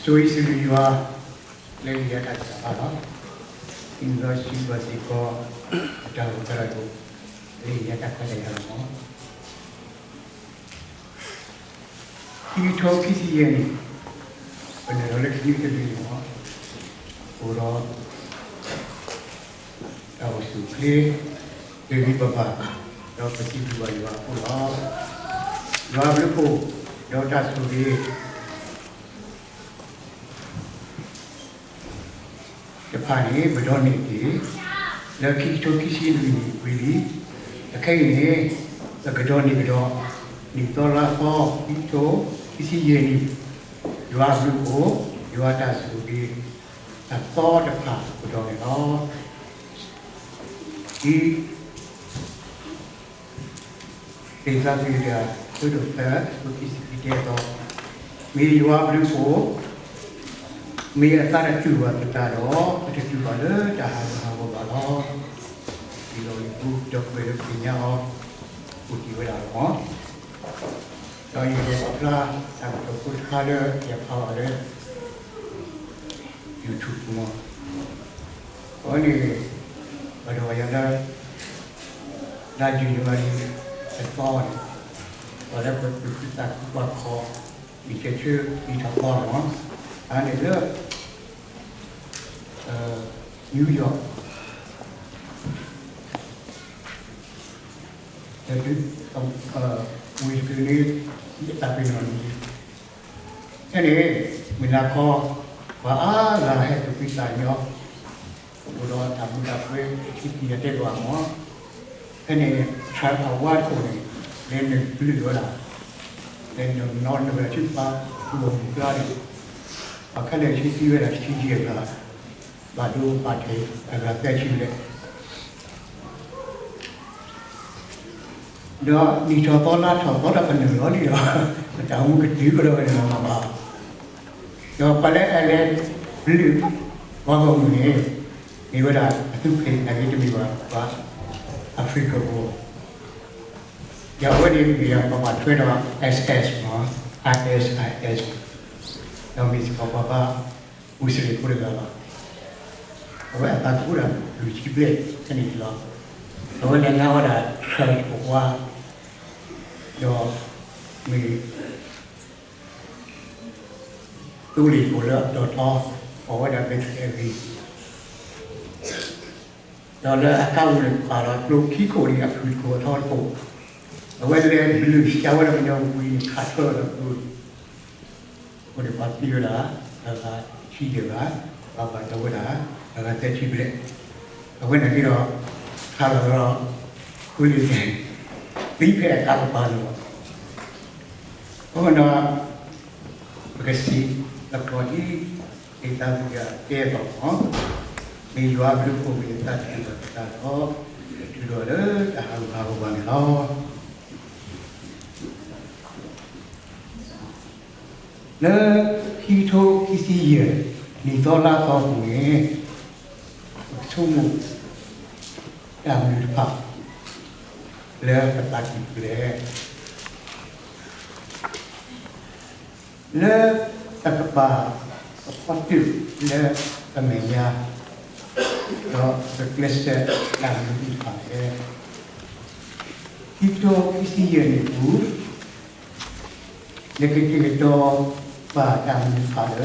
ဆိၣ်ဂ့ၤစံးဘျုးယွၤ လၢဟ့ၣ်ယၤတၢ်စံးဘၣ်လီၤ. ဒ်သိးစံးဘၣ်စ့ၢ်ကီး အတၢ်အိၣ်သးတၢ်ဒိၣ် လၢဟ့ၣ်ယၤတၢ်ခွဲးတၢ်ယာ်လီၤ. ခံကထိခံဆံယဲၢ်နံၣ် ပနုာ်လီၤလၢခံကတၢၢ်န့ၣ်လီၤ. အိၣ်ဒီး တၢ်အိၣ်ဆူၣ်အိၣ်ချ့ ဂ့ၤဂ့ၤဘၣ်ဘၣ် ဒီးပစံးဘျုးဘၣ်ယွၤအဃိလီၤ. ယွၤအဘျုးအဖှိၣ် ဒီးတၢ်ဆိၣ်ဂ့ၤ တဖၣ်န့ၣ် ပဒိးန့ၢ်တ့ၢ် လၢခံကထိခံဆံလွံၢ်နံၣ်ဝံၤလံ. အခဲအံၤန့ၣ် ပကဒိးန့ၢ်ကဒီး နံၣ်သီလါသီ ခံကထိခံဆံယဲၢ်နံၣ် ယွၤအဘျုးအဖှိၣ် ယွၤအတၢ်ဆိၣ်ဂ့ၤ အသီတဖၣ်ကဒီးန့ၣ်လီၤ. ဒ် လံာ်စီဆှံတၢ အဆၢဒိၣ်သၢ အဆၢဖိခံဆံခံတဲအသိး, မ့ၢ်ယွၤအဘျုးအဖှိၣ်, မ့ၢ်အသးတတူၢ်ဘၣ်ပသးဒီး ပတတူၢ်ဘၣ်လၢတၢ်ဟးဂူာ်ဟးဂီၤဘၣ်လီၤ. ဒ်သိးလံာ်ပူၤ ဒီပုၢ်ဝဲၢ်လၢပသ့ၣ်ညါအီၤ အိၣ်တ့ၢ်ဝဲဒၣ်လီၤ. ဒီးယအဲၣ်ဒိးပာ်ဖျါ တၢ်ကတိၤဖိတခါလၢ ယဖးဘၣ်လၢ YouTube ပူၤလီၤ. အဝဲန့ၣ် ပှၤဒိးယၤလၢ လါယနူၤအါရံၤ အသီန့ၣ် ပှၤလၢပသူၣ်ခုသးခုပှၤခီၣ် လံာ်စီဆှံ လံာ်ထီၣ်ပှၢ်မး, အန့ၣ်လၢ New York လၢ ဝ့ၢ်တဖျၢၣ်န့ၣ် ယသးပ့ၤနီၣ်န့ၣ် ဖဲန့ၣ် မုၢ်နၤခီ ပှၤအါဂၤဟဲသူၣ်ဖှံသးညီ အိၣ်ဒီးတၢ်မုာ်တၢ်ခုၣ် ထံကံၢ်အတဲာ်ကမၣ်မး, ဖဲန့ၣ် Trump အဝါတခိၣ်န့ၣ် လဲၤနုာ်ဘျုးဝဲဒၣ်, လဲၤနုာ်နီၣ်နုာ်ဝဲဒၣ်ဆူပှၤ ပှၤမုၢ်ကျါန့ၣ် ပှၤခဲလၢာ်ဆံသံဝဲဒၣ်တဆံယဲၢ်ဂၤ, ဘၣ်ဒိဘၣ်ထံးအဂၤသၢဆံဘျဲၣ် ဒီးနံၣ်ထီၣ်သီလါထီၣ်သီဒီးပနုာ်လီၤလံဒီး ပတၢ်အိၣ်မူကတုၤကဒီးဝဲန့ၣ်လီၤမးဘၣ်. ဒီးပှၤလၢအလဲၤဘျုးပှၤဂီၢ်မုၢ်န့ၣ် မ့ၢ်ဝဲဒၣ်အသူၣ်ဖှံသးညီတမ့ၢ်ဘၣ် ပှၤ Africa ဖိ, ဒီးအဝဲန့ၣ်မ့ၢ်ဒၣ်ပှၤဘၣ်ထွဲဒီး ISIS မး, ISIS ဒီးမ့ၢ်စ့ၢ်ကီးပှၤဘါ မူစလ့ၣ်ဖိတဂၤလီၤ. အဝဲအသးကအိၣ်ဒၣ်လွံၢ်ဆံဘျဲၣ်ဖဲန့ၣ်လီၤ. အဝဲလဲၤငါဝဲဒၣ် Trump အဝါ ဒီးမ့ၢ် သိလ့ၣ်ခိၣ်လၢအတီၤထီ အဝဲဒၣ် Michael Henry ဒီးလၢအကါပူၤန့ၣ် ပာ်လီၤကျိခံခိၣ်န့ၣ် အဖုၣ်တခိၣ်အထီတခိၣ်, အဝဲလဲၤဘျုးစံးဝဲဒၣ်ကညီဝံၤန့ၣ် ခးထွဲဝဲဒီးကျိ အဃိန့ၣ်ပှၤသံဝဲဒၣ် အဂၤတဆံယဲၢ်ဂၤ, ပှၤဘၣ်ဒိဝဲဒၣ် အဂၤသၢဆံဘျဲၣ်, အဝဲန့ၣ်ဒီး ခးလီၤဒီး ဃုလံာ်န့ၣ် သံဖဲအကါကပၤန့ၣ်လီၤ. အဃိဒီး ပကစံးသကိးဒ် လံာ်သးဝံၣ်အကဲအသိးလီၤ. မ့ၢ်ယွၤအဘျုးအဖှိၣ် မ့ၢ်အသးတတူၢ်ဘၣ်ပသးဒီး ပတတူၢ်ဘၣ်လၢတၢ်ဟးဂူာ်ဟးဂီၤဘၣ်န့ၣ်လီၤ. လၢခံကထိခံဆံယဲၢ် နံၣ်သီလါသီအပူၤန့ၣ် ပကဆိကမိၣ် တၢ်မနုၤတဖၣ် လၢပသးကံၢ်ပူၤလဲၣ်. လၢပကပာ်ပခီၣ်တုာ်လၢပမဲာ်ညါ ဒီးပကျဲးစၢးတၢ်မနုၤတဖၣ်လဲၣ်. ခံကထိခံဆံယဲၢ်နံၣ်ပူၤ နကက့ၤကတီၤပာ်တၢ်မနုၤတဖၣ်လၢ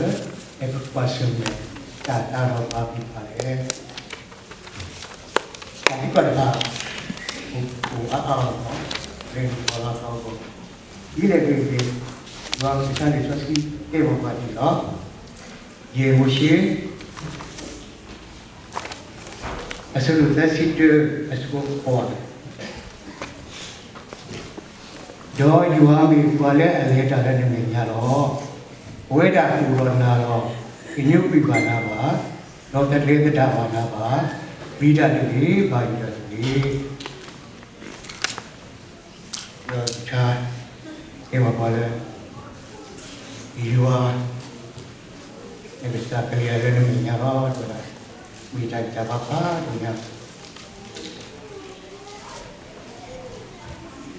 နကကွၢ်ဆၢၣ်မဲာ်တၢ်တၢ်ဒီးပှၤမနုၤတဖၣ်လဲၣ်. တၢ်သံကွၢ်တဖၣ် အိၣ်အါအါလီၤမး လၢနံၣ်သီလါသီအဂီၢ်, ဒ်လဲၣ်ဂ့ၤဂ့ၤ ယွၤကစၢ်လံာ်စီဆှံတဲဘၣ်ပှၤဒ်အံၤလီၤ. ယဲၢ်မိၤၡ့ အဆၢဒိၣ်သၢဆံတၢ အဆၢဖိဃိး, ဒီးယွၤမ့ၢ်ပှၤလၢအလဲၤတၢ်လၢနမဲာ်ညါလီၤ. ပဝဲဒၣ်ကအိၣ်ဒီးနၤလီၤ. တညိကွံာ်ဘၣ်နၤဘၣ်, ဒီးတလဲၤသဒၣ်ဘၣ်နၤဘၣ်, ပျံၤတၢ်တဂ့ၤ, ဘၣ်ယိၣ်တၢ်တဂ့ၤ. ဒီးတၢ်တဲဘၣ်ပှၤလၢ ယွၤ နကစၢ်ကလဲၤလၢနမဲာ်ညါလီၤ တဲဝဲဒၣ်, မ့ၢ်တၢ်ကစၢ်ဘၣ်ဖးဒိၣ်ညါ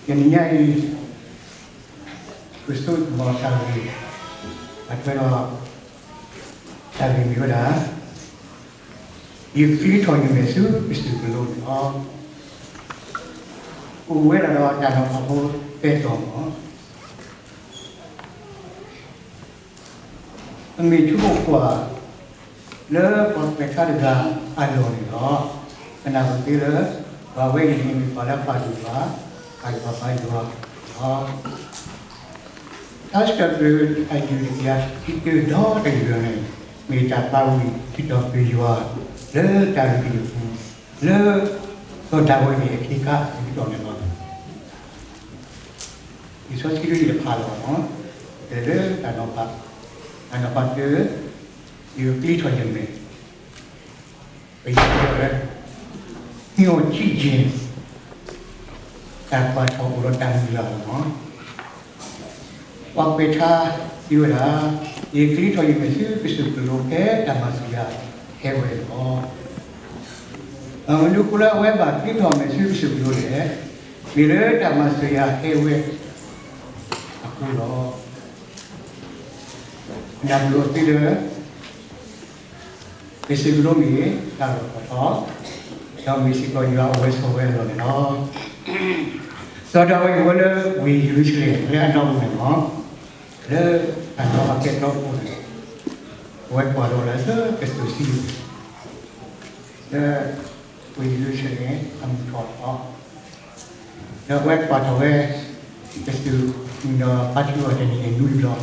တနံၤညါအံၤ ပဆိကမိၣ်တၢ်ဂ့ၢ် အထွဲဒီး တၢ်ဂ့ၢ်မ့ၢ်ဝဲဒၣ် ယကျ့ထီၣ်ယမဲာ်ဆူကစၢၢ်ကလိန့ၣ်လီၤ. အိၣ်ဝဲဒၣ်ဒီးတၢ်နီၤဖးဖိပဲတြီမး အမ့ၢ်ဆိကမိၣ်ကွၢ် လၢပှၤကွဲးထါတဂၤအလီၢ်န့ၣ်လီၤ. ကနၢ်ပၢၢ်သ့လၢ ပှၤဝဲအံၤန့ၣ်မ့ၢ်ပှၤလၢအပာ်လုၢ်ပာ် ပာ်ယွၤပာ်ယွၤန့ၣ်လီၤ. တၢ်စံးထီၣ်ပတြၢၤအယုၢ်တကယၤခံဆံတၢဒီတယုၢ်န့ၣ် မ့ၢ်တၢ်သးဝံၣ်စံးထီၣ်ပတြၢၤယွၤ လၢတၢ်လုၢ်ဟံၣ်ပူၤ လၢစီၤဒၤဝံးအံၤအခ့အခါအကတီၢ်န့ၣ်လီၤ. လံာ်စီဆှံဒ်အံၤတဖၣ်လီၤမး, တဲလၢတၢ်နီၤဖး, တၢ်နီၤဖးတၢ, ယကျ့ထီၣ်ယမဲာ်, ပယီၤတဲဝဲ, ဟ့ၣ်အီၤစံၣ်ယဲၢ်, တၢ်ကွၢ်ထီၣ်အိၣ်ဒီးတၢ်မုၢ်လၢ်လီၤမး. ပှၤကွဲးထါစံးဝဲဒၣ်, ယကျ့ထီၣ်ယမဲာ်ဆူကစၢၢ်ကလိဖဲတၢ်မၤစၢၤယၤဟဲဝဲလီၤ. မနုၤအဃိလၢအဝဲဘၣ်ကျ့ထီၣ်အမဲာ်ဆူကစၢၢ်ကလိလဲၣ်, မ့ၢ်လၢတၢ်မၤစၢၤယၤဟဲဝဲအဃိလီၤ. နၢ်ပၢၢ်အီၤသ့လၢ ကစၢၢ်ကလိမ့ၢ်တၢ်လီၢ်ထီၣ်ထီ, ဒီးမ့ၢ်စ့ၢ်ကီးယွၤအဝဲဆိးဝဲအလီၢ်န့ၣ်လီၤ. စီၤဒၤဝံးအဝဲလၢဝ့ၢ်ယရူၤၡလ့ၣ်လၢအနီၢ်ပူၤန့ၣ်လီၤ, လၢအနီၢ်အကဲတြီအဃိန့ၣ်, အဝဲကွၢ်ထီၣ်လၢကစၢၢ်စံယိၣ် လၢဝ့ၢ်ယရူၤၡလ့ၣ်အမုၢ်ထီၣ်ထီ, ဒီးအဝဲကွၢ်ထီၣ်ဝဲ ကစၢၢ်မုၢ်ဒီးဘါထုကဖၣ်တနံၤန့ၣ်နွံ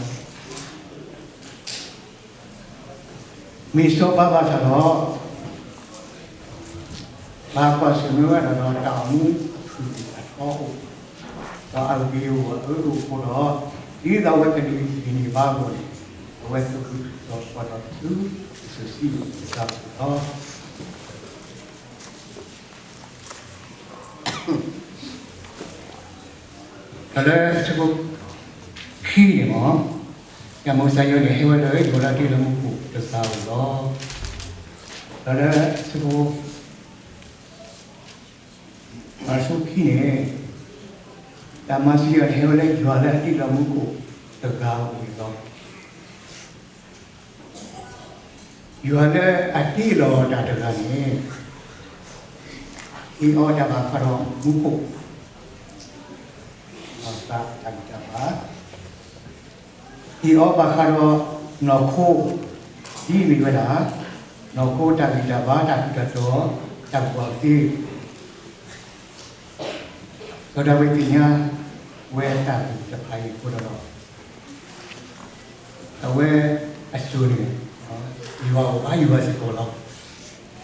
ဘျီ မ့ၢ်စီၤပၤဘၣ်ဆၣ်ဒီး, ဘၣ်ကွၢ်ဆၢၣ်မဲာ်ဝဲဒၣ်ဒီးတၢ်အိၣ်မူအထူၣ်အထီအအိၣ်, ဒီးအဂ့ၤအဝါအၢအဃိဒီး, ဒ်သိးအဝဲကဒုးသ့ၣ်န့ၢ်ဘၣ်အဂီၢ်န့ၣ်, အဝဲသူၣ်ခုသးခုဒီးကွၢ်ထီၣ်ဆူကစၢၢ်စံယိၣ်အကစၢ်အပူၤလီၤ. ဒီးလၢဆၢဖိခံန့ၣ်မ့ၢ်, တၢ်မၤစၢၤယွၤန့ၣ် ဟဲဝဲလၢယွၤလၢအတ့လီၤမူခိၣ်တဂၤဧိၤလီၤ. ဒီးလၢဆၢဖိ အဆၢဖိခံန့ၣ်, တၢ်မၤစၢၤယွၤန့ၣ် ဟဲဝဲလၢယွၤလၢအတ့လီၤမူခိၣ်တဂၤဧိၤန့ၣ်လီၤ. ယွၤလၢအတ့လီၤတၢ်တဂၤန့ၣ်, ဟ့ၣ်အီၤတၢ်ဘၣ်ဃးဒီးမူခိၣ်, တၢ်ဂံၢ်တၢ်ဘါ, ဟ့ၣ်အီၤဘၣ်ဃးဒီးနီၢ်ခိ, ဒ်အမ့ၢ်ဝဲဒၣ်, နီၢ်ခိတၢ်ဂံၢ်တၢ်ဘါ တၢ်ထူးတၢ်တီၤ, တၢ်ကူၣ်ဘၣ်ကူၣ်သ့, စီၤဒၤဝံးသ့ၣ်ညါဝဲတၢ်ဂ့ၢ်တဖၣ်အံၤအဃိဒီး, အဝဲအစိၤန့ၣ်, ယွၤအိၣ်ဘါယွၤစ့ၢ်ကီးလီၤ.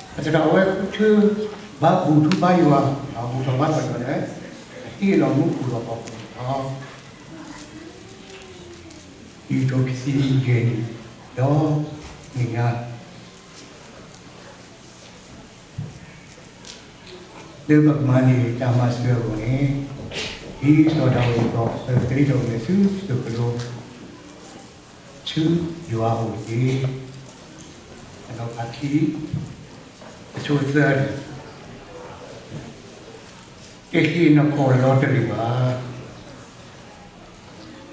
ဘၣ်ဆၣ်ဒီးအဝဲဃုထၢဘါဘူၣ်ထီၣ်ဘါယွၤ, ဘူၣ်ထီၣ်ဘါထီၣ်ယွၤလၢ အတ့လီၤမူခိၣ်လီၤပှီၢ်ပူၤန့ၣ်လီၤ. ခံကထိခံဆံယဲၢ်နံၣ်, ဒီးနံၣ်ညါ လၢပကမၤန့ၢ်တၢ်မၤစၢၤအဂီၢ်န့ၣ်, ဒ်စီၤဒၤဝံးအသိး ပကကျ့ထီၣ်မဲာ်ဆူကစၢၢ်ကလိ ဆူယွၤအအိၣ်တက့ၢ်. အနီၢ်ဖးခံ, အဆိသၢန့ၣ်, တဟ့ၣ်နခီၣ်လီၤတလ့ၢ်ဘၣ်. တဟ့ၣ်နခီၣ်လီၤတလ့ၢ်ဘၣ်. ပတၢ်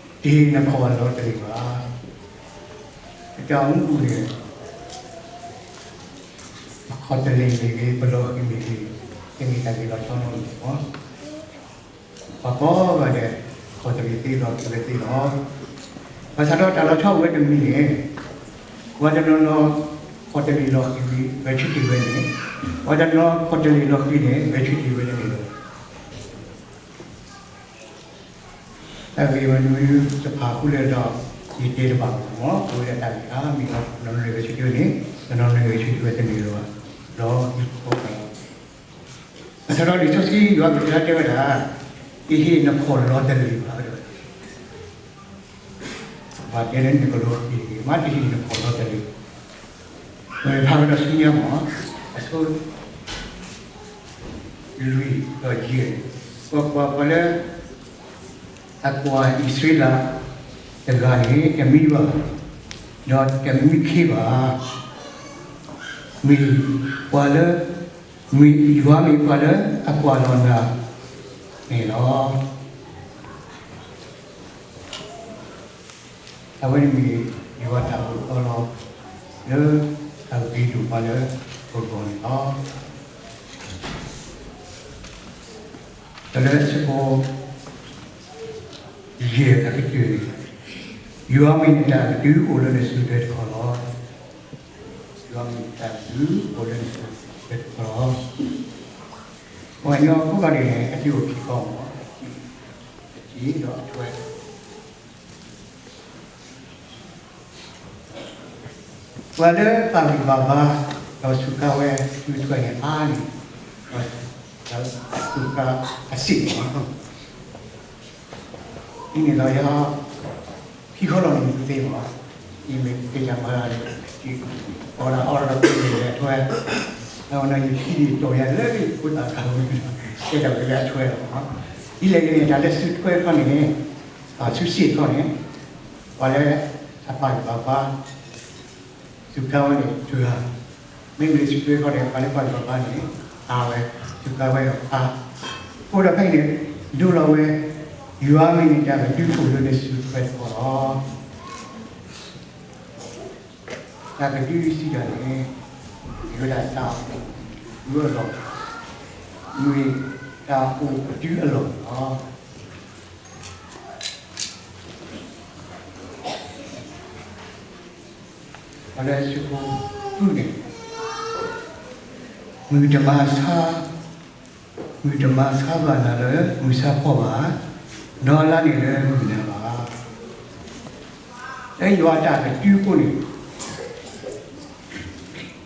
အိၣ်မူပူၤန့ၣ် ပခီၣ်တလ့ၢ်မ့ၢ်ဂ့ၤ, ပလီၤဃံၤမ့ၢ်ဂ့ၤ, တမ့ၢ်တၢ်ဂ့ၤလီၤဆီနီတမံၤဘၣ်. ပှၤကိးဂၤဒဲး ခီၣ်တလ့ၢ်သ့လီၤဃံၤဝဲသ့လီၤ. ဘၣ်ဆၣ်ဒီးတၢ်လီၤဆီအိၣ်ဝဲတမံၤန့ၣ်, ပှၤတနီၤနီၤ ခီၣ်တလ့ၢ်လီၤဃံၤဂံၤ ဂဲၤဆၢထၢၣ်ဝဲန့ၣ်, ပှၤတနီၤခီၣ်တလ့ၢ်လီၤဃံၤန့ၣ် ဂဲၤဆၢထၢၣ်ဝဲတန့ၢ်လီၤ. တၢ်ဂ့ၢ်မနုၤတဖၣ်အဃိလဲၣ်ဒီး ယတဲတဘၣ်ဘၣ်မး, ပဝဲဒၣ်တၢ်ဂ့ၢ်အါမံၤလီၤ. တနီၤနီၤဂဲၤဆၢထၢၣ်ဝဲန့ၣ်, တနီၤနီၤဂဲၤဆၢထၢၣ်ဝဲတန့ၢ်လီၤဘၣ်. ဒီးယခိးဘၣ်လီၤ. ဘၣ်ဆၣ်ဒီးလံာ်စီဆှံယွၤကလုၢ်ကထါတဲဝဲဒၣ်, တဟ့ၣ်နခီၣ်လီၤတလ့ၢ်ဘၣ် တဲဝဲဒၣ်. ဘၣ်တဲလၢနကလီၤဃံၤတဂ့ၤ, မ့ၢ်တဟ့ၣ်နခီၣ်လီၤတလ့ၢ်. ဖးဝဲဒီးဆူညါမး, အဆိ လွံၢ်ဒီးယဲၢ်, ကွၢ်ကွၢ်, ပှၤလၢ အကွၢ်အံၣ်စရ့လးတဂၤန့ၣ် တမံဘၣ်, ဒီးတမံခ့ဘၣ်. မ့ၢ်ပှၤလၢ, မ့ၢ်ယွၤမ့ၢ်ပှၤလၢအကွၢ်လီၤနၤန့ၣ်လီၤ. အဝဲန့ၣ်မ့ၢ်ယွၤတၢ်အိၣ်အီလီၤ. လၢအဂ့ၤဒိၣ်မးလၢပဂီၢ်န့ၣ်လီၤ. ဒီးလၢဆၢဖိ ယဲၢ်အကတၢၢ်န့ၣ်, ယွၤမ့ၢ်နတၢ်ကဒုအိၣ်လၢနစုထွဲတခီလီၤ. ယွၤမ့ၢ်နတၢ်ကဒုအိၣ်လၢနစုထွဲတခီလီၤ. ပှၤကညီဖိဃာ်န့ၣ် အတံၤအိၣ်ခံခီမး, အတံၤဒီးအထွဲ ပှၤလၢပာ်ဂံၢ်ပာ်ဘါ ဒီးစူးကါဝဲစုထွဲန့ၣ်အါန့ၢ် ဒီးစူးကါအစ့ၣ်မး. ဒ်န့ၣ်ဒီးယ ခံခီလီၤန့ၣ်မ့ၢ်သ့မး, ယမ့ၢ်သ့ၣ်ညါမၤလၢ အီၣ်ဒၣ်အီဒီးပမ့ၢ်လဲၤထွဲ, အဝဲန့ၣ်ယထံၣ်ဒီးယၤလၢပှၤသးကါဝဲ, ကဲဒၣ်ဝဲလၢအထွဲလီၤ. ဒ်လဲၣ်ဂ့ၤန့ၣ် တၢ်လၢစုထွဲခီန့ၣ် စုစ့ၣ်ခီန့ၣ် ပှၤလၢအပာ်ဂံၢ်ပာ်ဘါ စူးကါဝဲန့ၣ် တဂၤ, မ့မ့ၢ်စုထွဲခီန့ၣ် ပှၤလၢပာ်ဂံၢ်ပာ်ဘါန့ၣ် အါဝဲ, စူးကါဝဲအါ. အဃိဒီးဖဲအံၤန့ၣ် ဒိလီၤဝဲ ယွၤမ့ၢ်နတၢ်ကဒုအိၣ်လၢနစုထွဲတခီလီၤ. တၢ်ကဒုစံးတၢ်န့ၣ် မ့ၢ်ဝဲဒၣ်တၢ်အိၣ်ဒုအလီၢ်, မ့ၢ်တၢ်အိၣ်ဒုအလီၢ်န့ၣ်လီၤ. ဒီးလၢဆၢဖိဃုန့ၣ်, မုၢ်တမၤဆါ, မုၢ်တမၤဆါဘၣ်နၤလၢမုၢ်ဆါဖှီၣ်ဘၣ်, ဒီးလါန့ၣ်လၢမုၢ်နၤဘၣ်. လၢယွၤတၢ်ကဒုအဃိန့ၣ်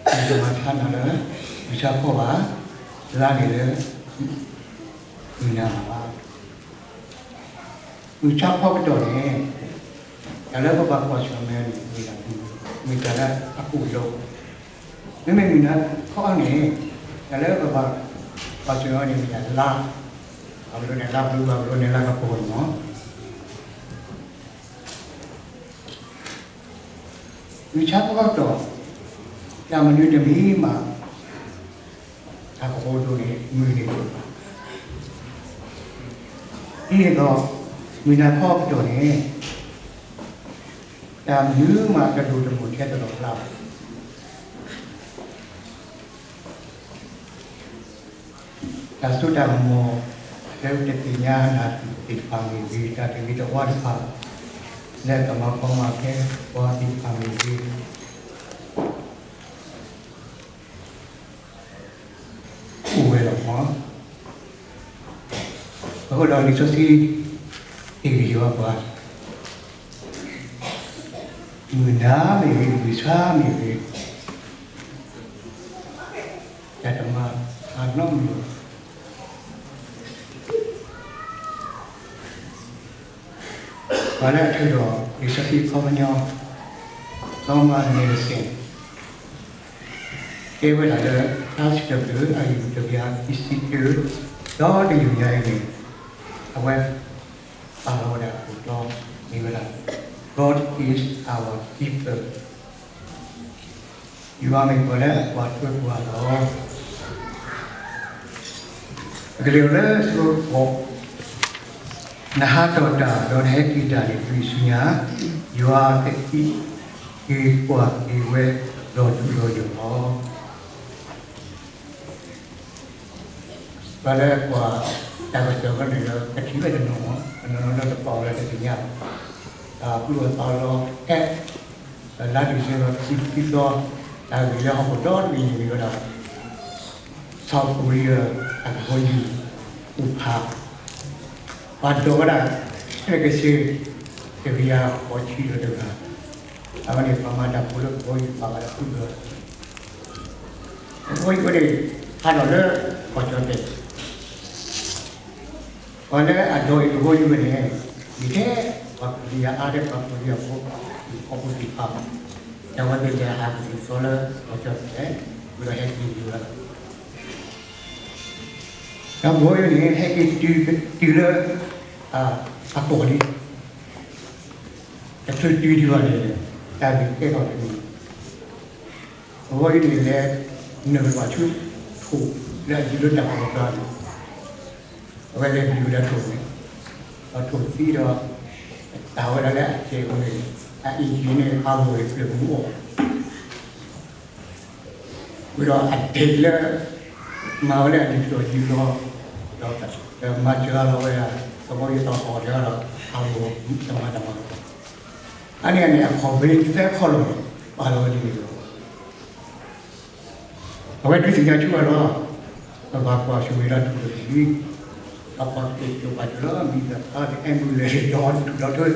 မုၢ်တမၤဆါနၤလၢမုၢ်ဆါဖှီၣ်ဘၣ်, လါန့ၣ်လၢမုၢ်နၤဘၣ်. မုၢ်ဆါဖှီၣ်ကတီၢ်န့ၣ် တၢ်လၢပဘၣ်ကွၢ်ဆၢၣ်မဲာ်န့ၣ် မ့ၢ်တၢ်, မ့ၢ်တၢ်လၢအကိၣ်လီၤ. မ့မ့ၢ်မုၢ်နၤခီန့ၣ် တၢ်လၢပဘၣ်ကွၢ်ဆၢၣ်မဲာ်န့ၣ်မ့ၢ်တၢ်လါ, ဘၣ်မနုၤန့ၣ်လါဘျုး ဘၣ်မနုၤန့ၣ်လါကပီၤန့ၣ်လီၤ. မုၢ်ဆါဖှီၣ်ကတီၢ် တၢ်မနုၤတမံၤမး တၢ်ကပီၤဒိၣ်န့ၣ် မုၢ်န့ၣ်ဒိၣ်ဘၣ်. ဒ်န့ၣ်အသိး မုၢ်နၤခီကတီၢ်န့ၣ် တၢ်မနုၤမးတဒိၣ်တမိၣ်ထဲတလီၤလးဘၣ်. တၢ်စိတၢ်ကမီၤလၢတသ့ၣ်ညါနၢ်ပၢၢ်သ့ၣ်တဖၣ်မ့ၢ်ဂ့ၤ, တၢ်တဂ့ၤတဝါတဖၣ် လၢကမၤကီမၤခဲပှၤသ့ၣ်တဖၣ်မ့ၢ်ဂ့ၤ အိၣ်ဝဲလီၤ. အဃိဒီးလံာ်စီဆှံ ဟ့ၣ်ဂံၢ်ဟ့ၣ်ဘါပှၤ မုၢ်နၤမ့ၢ်ဂ့ၤ, မုၢ်ဆါမ့ၢ်ဂ့ၤ, တၢ်တမၤအနီတမံၤဘၣ်. ပှၤလၢအထုးထီၣ်လံာ်စီဆှံအခီပညီ Thomas Nelson တဲဝဲဒၣ်လၢ တဆံတၢ အယုၢ်တကယၤ ခံဆံတၢ ဒီးတယုၢ်ညါအံၤန့ၣ် အဝဲပာ်လီၤဝဲဒၣ်အခိၣ်တီ မ့ၢ်ဝဲဒၣ် God is our keeper. ယွၤမ့ၢ်ပှၤလၢအကွၢ်ထွဲပှၤလီၤ. ပကလဲၤလၢအဆၢဖိဃိး, နဟးထီၣ်တၢ် ဒီးနဟဲက့ၤတၢ်န့ၣ် တုၤဆူညါ, ယွၤကဟံးက့ၤကွၢ်က့ၤဝဲလီၤထူလီၤယိာ်လီၤ. ပှၤလၢကွၢ်တၢ်ကစီၣ်အဂီၢ်န့ၣ်ဒီး ကထံၣ်ဝဲတနီၤမး, တနီၤနီၤဒီးတပာ်အီၤလၢတသ့ၣ်ညါဘၣ်. တၢ်ပူၤအသးလီၤအဲၣ်, ဒီးလါဒံၣ်စ့ဘၢၣ်ခံဆံခံသီ, တၢ်ဂ့ၢ်လၢဟီၣ်ခိၣ်ဒီတဘ့ၣ်န့ၣ်မ့ၢ်ဝဲဒၣ် South Korea အကဘီယူၤအိၣ်ဖး, ပှၤဒိးဝဲဒၣ် ခဲလၢာ်ကဆ့ တကယၤဃိးဆံဒီးတဂၤ, အဝဲန့ၣ်ပှၤမၤတၢ်ဖိလၢကဘီယူၤပာ်ဝဲဒၣ်ဃုဂၤ အဃိန့ၣ် ဟးထီၣ်လၢ ကီၢ်ကၠီၣ်တဲၣ်, ပှၤလၢအဒိးအံၤကဘီယူၤဝဲန့ၣ် မ့ၢ်ထဲပှၤကူၣ်တယၤအါ ထဲပှၤကူၣ်တယၤဖိ ဟီၣ်ခိၣ်သ့ၣ်တဖၣ်, ဒီးအဝဲသ့ၣ်လဲၤဟးက့ၤသီလၢကီၢ်ကၠီၣ်တဲၣ်, ဝံၤဒီးဟဲက့ၤလီၤ, ဒီးကဘီယူၤန့ၣ် ဟဲက့ၤတုၤလၢ အကီၢ်လံ, တချုးတုၤဒံးဘၣ်န့ၣ် တၢ်ဂ့ၢ်ကဲထီၣ်တမံၤ ကဘီယူၤန့ၣ်လဲၤနုာ်လီၤဆူ ထိၣ်လၢအယံၤလၢတၢ်ကီၢ်ကီၢ်န့ၣ်, အဝဲလဲၤနုာ်လီၤထိၣ်န့ၣ်, ဒီးထိၣ်သံဒီး တၢ်ဝဲဒၣ်လၢအစဲးအံၤန့ၣ် အအံၤန့ၣ် အါဂီၢ်ဂ့ၤ ကြၢးမူအီၣ်, ဝံၤဒီးအဒ့ၣ်လၢ မၤဝဲလၢအဒ့ၣ်ကတီၢ်ယူၢ်လီၤ, ဒီးမၤစှၤလီၤဝဲဒၣ် ကဘီယူၤသီၣ်ဃီၣ်တဂၤဒီး အဂီၢ်တမၤတမၤ, အန့ၣ်န့ၣ် အခီၣ်ဘ့သၢခီၣ်လီၤန့ၣ် ပာ်လီၤဝဲဒ်န့ၣ်လီၤ. အဝဲဒုးသ့ၣ်ညါဆူၣ်ဝဲလီၤ, ပဘၣ်ကွၢ်ဆိၣ်ဂ့ၤဒီးထူၣ်လီၤလံ, ဒီးပှၤက့ၤကၠိပာ်စၢၤလီၤ မံၤသၣ်ဖျါကအဲၣ်မုၢ်လဲၤဒီးထူၣ်ဒီးထၢ,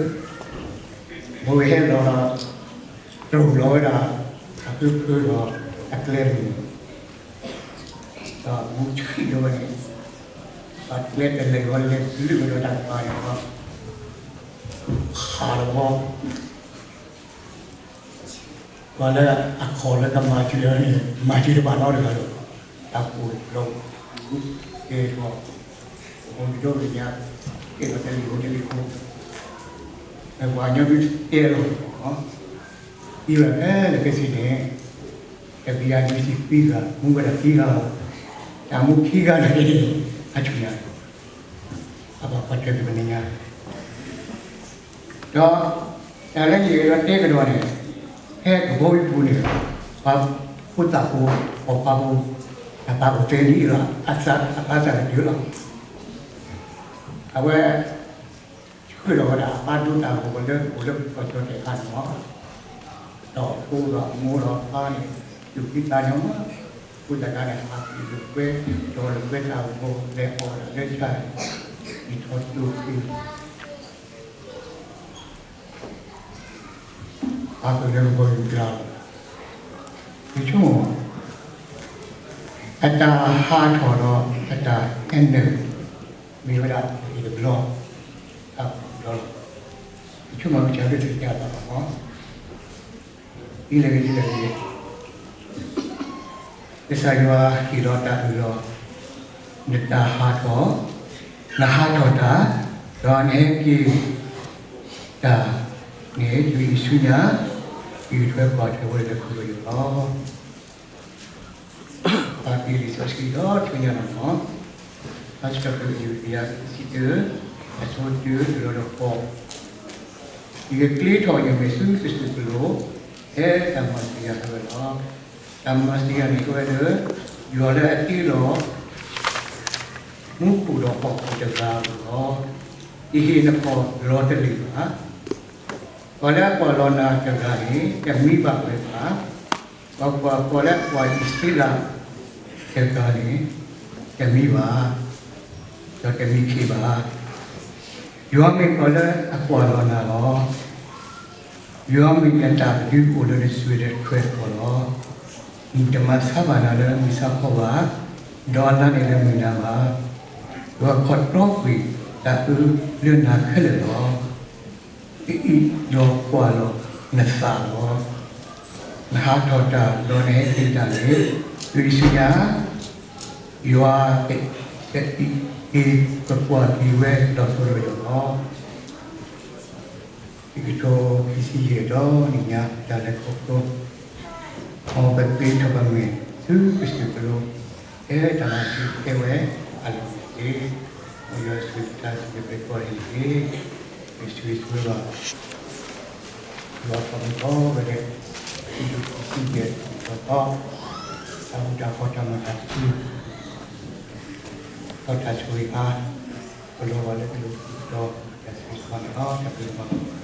ဘိဝဲဟဲလီၤဒီး တြီလီၤဝဲဒၣ် အဖၢဖၢဒီးအကျဲမုၢ်, ဒီးမူဆံးလီၤဝဲန့ၣ်, ဒီးကျဲတလဲၤဝဲလဲၤဘျုးဝဲဒီးတၢ်ကပၤန့ၣ်ဒီး ဖးလီၤဝဲ ပှၤလၢအခီၣ်လၢကမၤစၢၤန့ၣ် မၤစၢၤတဘၣ်နီတဂၤလီၤ. တၢ်ကိၢ်လီၤ ကဲထီၣ် အိၣ်ဒီးကညး ကဲထီၣ်တလံၤဟိတလံၤခိၣ်, ပှၤကညီဒုးတဲလီၤ, အံၤဝဲဖဲလၢကသံၣ်န့ၣ် တကယၤနွံဆံခွံဂၤ မူဝဲဒၣ်ခံဂၤလီၤ. တၢ်မူခံဂၤန့ၣ် အဆူၣ်ညါ အဘၣ်ကွၢ်ထွဲက့ၤပနံၤညါ ဒီး တၢ်လၢယအဲၣ်ဒိးတဲကဒီးန့ၣ် ဖဲကဘီယူၤပူၤန့ၣ် ပှၤဖိသၣ်ဖိ ပှၤဖးဖိ တၢ်သးအိၣ်သ့လံဒီး အသးအသးကတုၤလီၤ. အဝဲ ဆှၢလီၤဝဲဒၣ်အပၢ်ဒိတၢ်ဂီၤလၢအိၣ်လၢကီၢ်ကၠီၣ်တဲာ်အခါန့ၣ်လီၤ. ဒီးအဖိဒီးအမိၢ်ဒီးအပၢ်န့ၣ် သူၣ်ဖှံသးညီမး, အဃိသတးန့ၣ် ဟးက့ၤလိာ်ကွဲ ဒီးလိာ်ကွဲတၢ်ဂီၤ လဲၤအီၣ်ဝဲဒၣ်လၢဆၣ်န့ၣ် ဒ်ထီၣ်ကျိချ့ ပာ်ဃုာ်လၢကဘီယူၤကျါလီၤ. ယဆိကမိၣ် အတၢ်ဟးထီၣ်ဒီးအတၢ်အဲၣ်နုာ် မ့ၢ်ဝဲဒၣ်အဂ့ၢ်တဘျီ တၢ်ဂ့ၢ်တဘျီလီၤ. ယဆိကမိၣ်ကစၢ်ဒၣ်တသ့ၣ်ညါဘၣ်ဘၣ်မး ဒ်လဲၣ်ဂ့ၤဒ်လဲၣ်ဂ့ၤ ကစၢ်ယွၤဟ့ၣ်လီၤတၢ်အၢၣ်လီၤ နတၢ်ဟးထီၣ်, နဟးထီၣ်တၢ်, ဒီးနဟဲက့ၤတၢ်န့ၣ် တုၤအံၤဆူညါ ယကထွဲကွၢ်ထွဲဝဲလၢခရံာ်ယွၤလီၤ. ပာ်က့ၤလံာ်စီဆှံဒီးဆူညါလီၤမး, အဆၢဖိယုၢ်တယၤတဆံတၢ, အဆၢဖိတၢ တုၤလီၤဒီးဃိး, ယကကျ့ထီၣ်ယမဲာ်ဆူကစၢၢ်ကလိ, ဖဲတၢ်မၤစၢၤယၤဖဲဝဲလီၤ. တၢ်မၤစၢၤယၤန့ၣ် ကဝဲလၢ ယွၤလၢအတ့လီၤ မူခိၣ်ဒီးဟီၣ်ခိၣ်တဂၤအဂီၢ်လီၤ. ယဟ့ၣ်နခီၣ်လီၤတလ့ၢ်ဘၣ်. ပှၤလၢအကွၢ်လီၤနၤတဂၤန့ၣ် တမံဘၣ်ဝဲဘၣ်. ပှၤကွၢ်ပှၤလၢအကွၢ်အံၣ်စရ့လးတဂၤန့ၣ် တမံဘၣ်, ဒီးတမံခ့ဘၣ်. ယွၤမ့ၢ်ပှၤလၢအကွၢ်လီၤနၤလီၤ. ယွၤမ့ၢ်နတၢ်ပတုာ်အိၣ်လၢနစွဲးဒီးထွဲအဂီၢ်လီၤ. မုၢ်တမၤဆါဘၣ်နၤလၢမုၢ်ဆါခီဘၣ်, ဒီးအလါန့ၣ်လၢမုၢ်နၤဘၣ်. ယွၤခီၣ်တီကွံာ်တၢ်အၢလၢနၤခဲလၢာ်လီၤ. ကအံးဒီးကွၢ်လီၤနသးလီၤ. နဟးထီၣ်တၢ်ဒီးနဟဲက့ၤတၢ်န့ၣ် တုၤအံၤဆူညါ ယွၤ ကကွၢ်က့ၤဝဲဒီးဆိၣ်ဒီးယွၤလီၤ. ခံကထိခံဆံယဲၢ်ဒီနံၣ်ညါ တၢ်လဲၤခီဖျိ မ်ပက့ၤထီၣ်ပမဲာ်ဆူကစၢၢ်ကလိ ဖဲတၢ်မၤစၢၤကဲဝဲအလီၢ်န့ၣ်တက့ၢ်. မ်ယွၤဆိၣ်ဂ့ၤပတၢ်စံးဘျုးပတြၢၤအံၤတက့ၢ်. ယွၤဆိၣ်ဂ့ၤဆိၣ်ဝါဘၣ် ယွၤခီဖျိဝဲဒၣ် ခံကထိခံဆံယဲၢ်တကတီၢ် တၢ်ဃူတၢ်ဖိးတၢ်မၤတၢ်သကိး ဒီးတၢ်ဆိၣ်ဂ့ၤအါ ကလီၤဂာ်လၢကလိၤဒီးတၢ်ဆိၣ်ဂ့ၤန့ၣ်လီၤ. တၢ်ဘျုးဒိၣ်မး